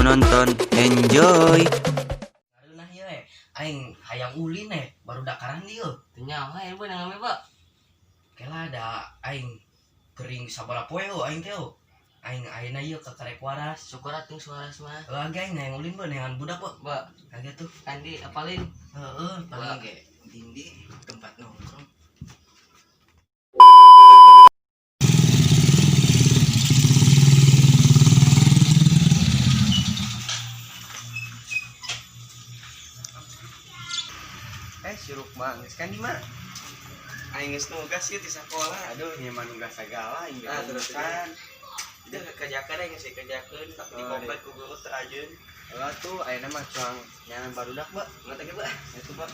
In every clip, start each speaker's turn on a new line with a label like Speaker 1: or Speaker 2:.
Speaker 1: Menonton. Enjoy.
Speaker 2: Nah ieu eh aing hayang ulin eh barudak karandi euy.
Speaker 3: Teu nyaho eh beunang ame, Pak.
Speaker 2: Kela da aing gering sabaraha poe euy aing teh euy. Aing ayeuna ieu ka karek waras.
Speaker 3: Syukur atuh waras mah.
Speaker 2: Heuh age aing hayang ulin beuh neangan budak beuh.
Speaker 3: Ba,
Speaker 2: Age tuh.
Speaker 3: Andi apalin?
Speaker 2: Heeh, paling ge dindi tempat nongkrong.
Speaker 4: Eh, si Rukma geus kan di mana?
Speaker 5: Aing geus nugas ieu di sakola.
Speaker 4: Aduh, nya mah nugas sagala aing
Speaker 5: Ah, terus
Speaker 4: kan.
Speaker 5: Itu kerjakeun aing geus dikerjakeun tapi di
Speaker 4: Oh,
Speaker 5: komplek ku guru teu ajeun.
Speaker 4: Heeh tuh ayeuna mah cuang nyangan barudak, Mbak.
Speaker 5: Nggak teh, Mbak.
Speaker 4: Itu, Mbak.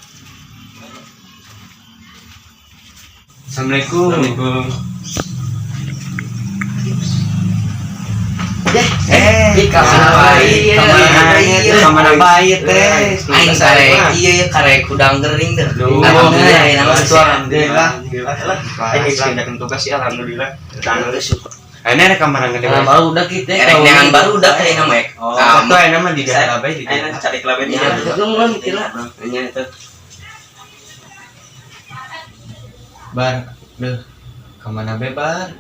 Speaker 4: Assalamualaikum.
Speaker 5: Assalamualaikum.
Speaker 4: Eh,
Speaker 2: kamana bae,
Speaker 4: kamana bae, kamana bae teh.
Speaker 2: Aing karek ieu ya karek hudang gering teh.
Speaker 5: Duh.
Speaker 2: Alhamdulillah ayeuna mah
Speaker 4: Tuh, alhamdulillah.
Speaker 5: Alhamdulillah lah. Aing geus kerjakeun tugas sih alhamdulillah.
Speaker 4: Ayeuna rek kamana gede
Speaker 3: Nah, baru udah kita.
Speaker 2: Erek neangan barudak ayeuna mah.
Speaker 4: Oh, tuh ayeuna mah di daerah bae di
Speaker 5: Aing cari kelaben
Speaker 2: Ya,
Speaker 5: ya.
Speaker 2: lu mun kira.
Speaker 5: Nya itu.
Speaker 4: Bar, deuh. Kamana bae, Bar?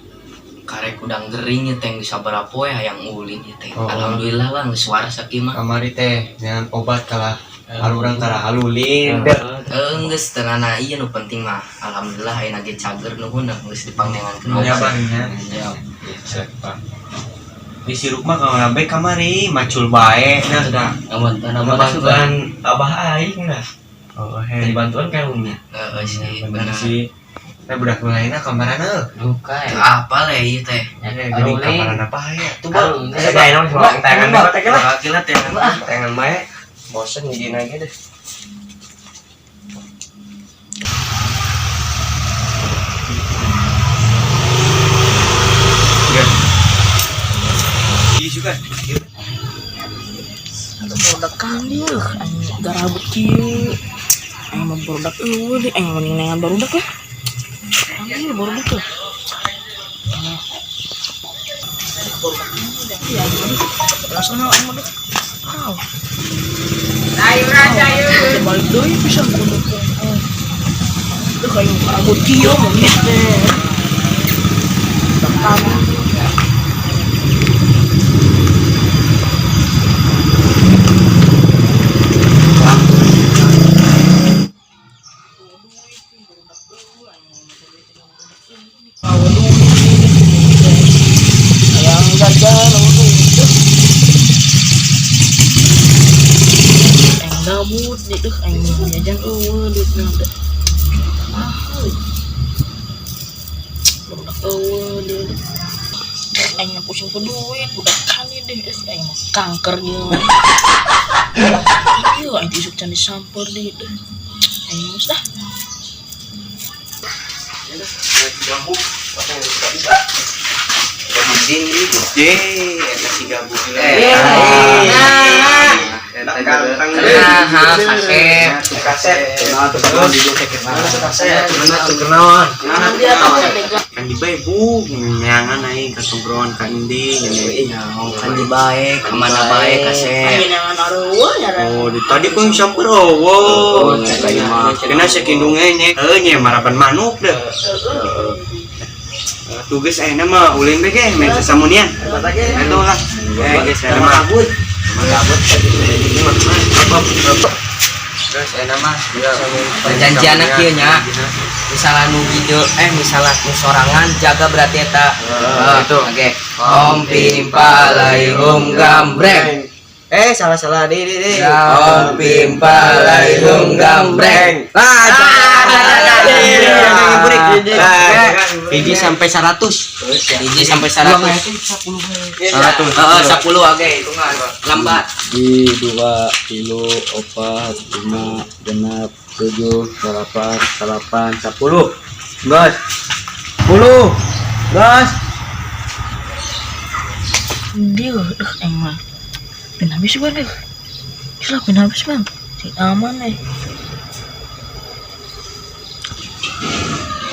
Speaker 2: Karek udang gering ya teh geus sabaraha poe hayang ulin ya teh.
Speaker 4: Oh.
Speaker 2: Alhamdulillah lah geus waras sakieu mah.
Speaker 4: Kamari teh nyangan obat kalah alurang kalah alulin.
Speaker 2: Heuh geus teu nana ieu nu penting mah. Alhamdulillah ayeuna ge cager nuhun geus dipangneangankeun
Speaker 4: Ya,
Speaker 2: obat.
Speaker 4: Bar, nya. Di si Rukma kamana bae kamari macul bae nah sudah.
Speaker 3: Aman, tanah
Speaker 5: Bantuan abah aing lah.
Speaker 4: Oh,
Speaker 5: Dari
Speaker 4: hei.
Speaker 5: bantuan karunya.
Speaker 2: Heeh sih
Speaker 4: Bener
Speaker 2: bener.
Speaker 4: sih. Teh budak lainna kamarana euy.
Speaker 3: Luka
Speaker 2: Teu
Speaker 3: ya.
Speaker 2: apal ya ieu teh.
Speaker 4: Eh, geuning kamarana bae atuh, Bang.
Speaker 3: Karun.
Speaker 5: Saya naon sih tangan bae teh lah.
Speaker 2: Bakal teh.
Speaker 5: Tangan bae. Bosen jadi lagi deh.
Speaker 4: Iya juga.
Speaker 6: Aduh produk kandi euy aing garabut kieu. Aing mah produk eueuh deh aing mending neangan barudak lah. Kandi barudak tuh. Produk ini dah ya aing langsung aing mah deh. Wow. Sayur balik deui pisan kudu. Duh aing garabut kieu monyet teh. Pertama. Hayang jajan duit. Aing gabut deh duh aing jajan eueuh duitna teh. Ah. Budak eueuh deh. Aing pusing ke duit, budak kali deh aing mah kanker ieu. Ieu aing isuk can disamper deh duh. Aing geus dah.
Speaker 4: Ye, eta si gabuk.
Speaker 2: Eh,
Speaker 5: Enak kantang
Speaker 2: Nah, ha, kasep.
Speaker 5: Kasep. Nah, tuh kenaon di kasep.
Speaker 4: Mana tuh kenaon?
Speaker 6: Dia
Speaker 4: Kan di bae bu, neangan aing ka tongkrongan ka endi ngene.
Speaker 2: Kan di bae, kamana bae kasep.
Speaker 6: Aing neangan areueuh nya.
Speaker 4: Oh, di tadi pun samper oh. Kena sakindung nya, heuh nya maraban manuk deh. Tugas ayeuna mah ulin bae ge main sasamunian. Itu lah. Eh, geus ayeuna mah. Geus ayeuna mah.
Speaker 2: Perjanjian kieu nya. Misalnya nu video misalnya nu sorangan jaga berarti eta.
Speaker 4: itu.
Speaker 2: Oke. Om pimpa laihum gambreng.
Speaker 4: Eh, salah-salah deh, deh, deh.
Speaker 2: Om pimpa laihum gambreng.
Speaker 4: Ah, Hiji sampai 100.
Speaker 2: Hiji sampai 100.
Speaker 4: 100.
Speaker 2: Heeh, 10 oke hitungan. Lambat.
Speaker 7: Di 2 3 4 5 6 7 8 9 10. Gas.
Speaker 4: 10. Gas.
Speaker 6: Dia duh aing mah. Pin habis gua deh. Gila pin habis bang. Si aman eh.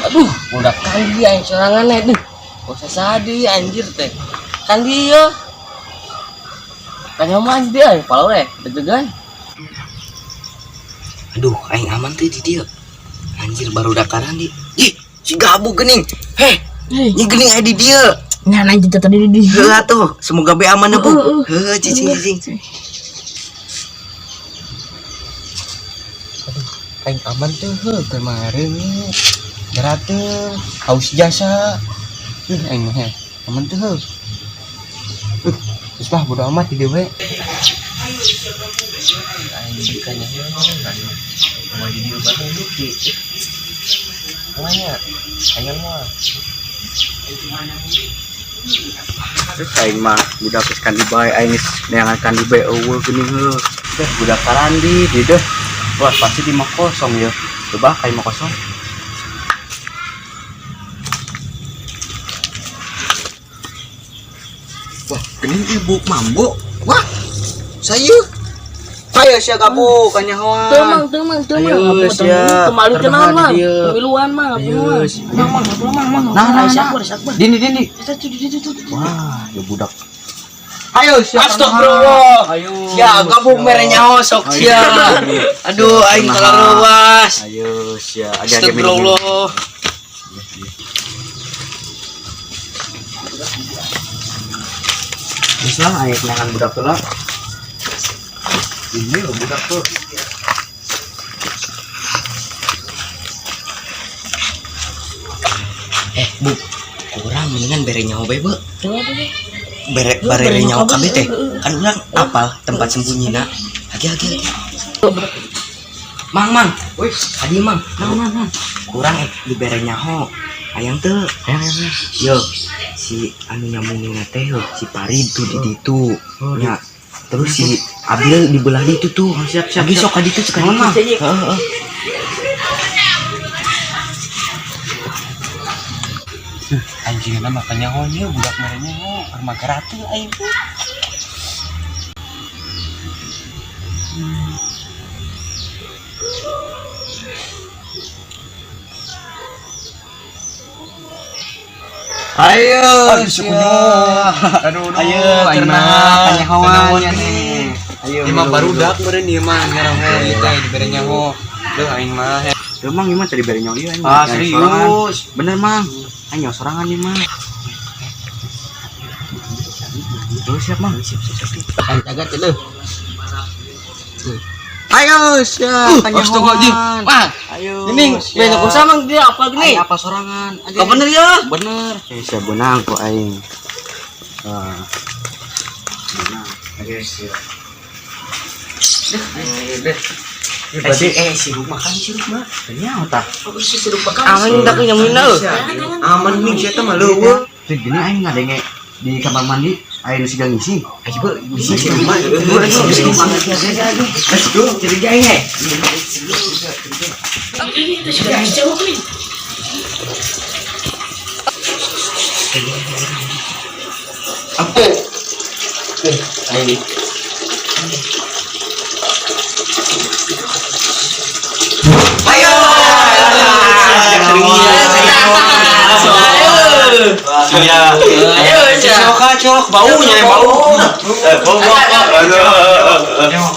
Speaker 3: Aduh, budak kandi aing sorangan eh duh. Usah sadi anjir teh. Kandi yo. Tanya mah dia pala we, deg-degan.
Speaker 2: Aduh, aing aman tuh di dia. Anjir baru dakaran di. Ih, si gabu geuning. Heh, ini geuning aya di dia.
Speaker 6: Nya anjing tadi di dia.
Speaker 2: Heuh atuh, semoga be aman ya, Bu. Heuh, cicing cicing.
Speaker 5: Aduh, aing aman tuh heuh kemarin nih. Gerate, haus jasa. Aing mah heh, aman tuh heuh. Terus lah bodo amat di dia we.
Speaker 3: Aing dikanya heuh, mau di dia banget Luki. Kumanya, aing mah.
Speaker 7: Terus aing mah budak geus kandi bae aing geus neangan kandi bae eueuh geuning heuh. Deh budak karandi di deh. Wah, pasti di mah kosong ya. Coba ka imah kosong.
Speaker 2: Wah, geuning ibu mambo. Wah, saya. Ayo sia kamu kanyahoan.
Speaker 6: Teu mang, teu mang.
Speaker 7: Ayo, sia.
Speaker 6: Kemalu kenal mang. Pemiluan mang,
Speaker 7: Ayo,
Speaker 6: mang. Mang, mang, mang, mang.
Speaker 7: Nah, nah, nah. Dini, dini.
Speaker 6: Wah,
Speaker 7: ya budak. Ayo, sia.
Speaker 2: Astagfirullah.
Speaker 7: Ayo.
Speaker 2: Sia, gabung merenya hosok sia. Aduh, aing kalaruas.
Speaker 7: Ayo, sia.
Speaker 2: Astagfirullah.
Speaker 7: Geus lah aing neangan budak heula. Ini loh budak tuh.
Speaker 2: Bu, kurang mendingan bere nyawa bae, Bu. Bere bare nyawa kabeh teh. Kan urang apal tempat sembunyi na. Agi agi. Mang, mang. Wih, adi mang. Mang, mang, mang. Kurang dibere nyaho. Hayang teu. Hayang, hayang. Yo, si anu nyambungina teh si Parid tuh di ditu. Nya. Terus si Abil di belah ditu tuh.
Speaker 7: Siap, siap.
Speaker 2: Agi sok ka ditu sekali. Heeh, heeh.
Speaker 5: Anjingna mah kanyahoan ieu budak merenya ho, keur mah geratu aing.
Speaker 7: Ayo,
Speaker 5: Aduh,
Speaker 7: ayo, karena kanyahoan nih. Ayo,
Speaker 5: Ieu mah barudak meureun ieu mah ngarang ieu teh dibere nyaho. Deuh aing mah.
Speaker 7: Duh, mang ieu mah tadi bere nyaho ieu aing.
Speaker 5: Ah, serius.
Speaker 7: Bener, Mang. Aing nyaho sorangan ieu mah. Tuh, siap, Mang. Siap, siap, siap.
Speaker 3: Aing jaga teh leuh.
Speaker 7: Ayo, siap.
Speaker 3: Astagfirullahaladzim. Wah,
Speaker 7: Ayo.
Speaker 3: ini beda kosa mang dia apa gini?
Speaker 7: Aing apa sorangan?
Speaker 3: Kau bener ya?
Speaker 7: Bener. Siap benang kok aing. Ah. Benang. Ayo, siap.
Speaker 2: Berarti si rumah kan si rumah.
Speaker 7: Nyaho tah.
Speaker 3: Aman dak nyamun eueuh.
Speaker 2: Aman nih sia teh mah leuweung.
Speaker 7: Teh gini aing ngadenge di kamar mandi aing nu siga ngising.
Speaker 2: Ayo be, bisa si rumah. Bisa si rumah. Let's go, curiga aing eh. Apa? Aing. Ayo.
Speaker 4: Sia.
Speaker 3: Ayo, sia.
Speaker 4: Cok, cok, baunya bau. Bau, bau. Aduh.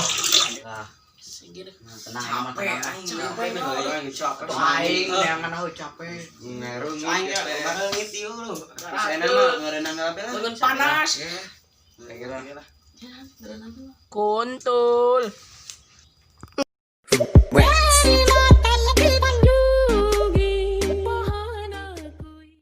Speaker 7: Capek aing neangan heuh capek.
Speaker 5: Aing ngereungit ieu lu. Saena mah ngeureunang kabeh lah.
Speaker 6: Panas. Kuntul.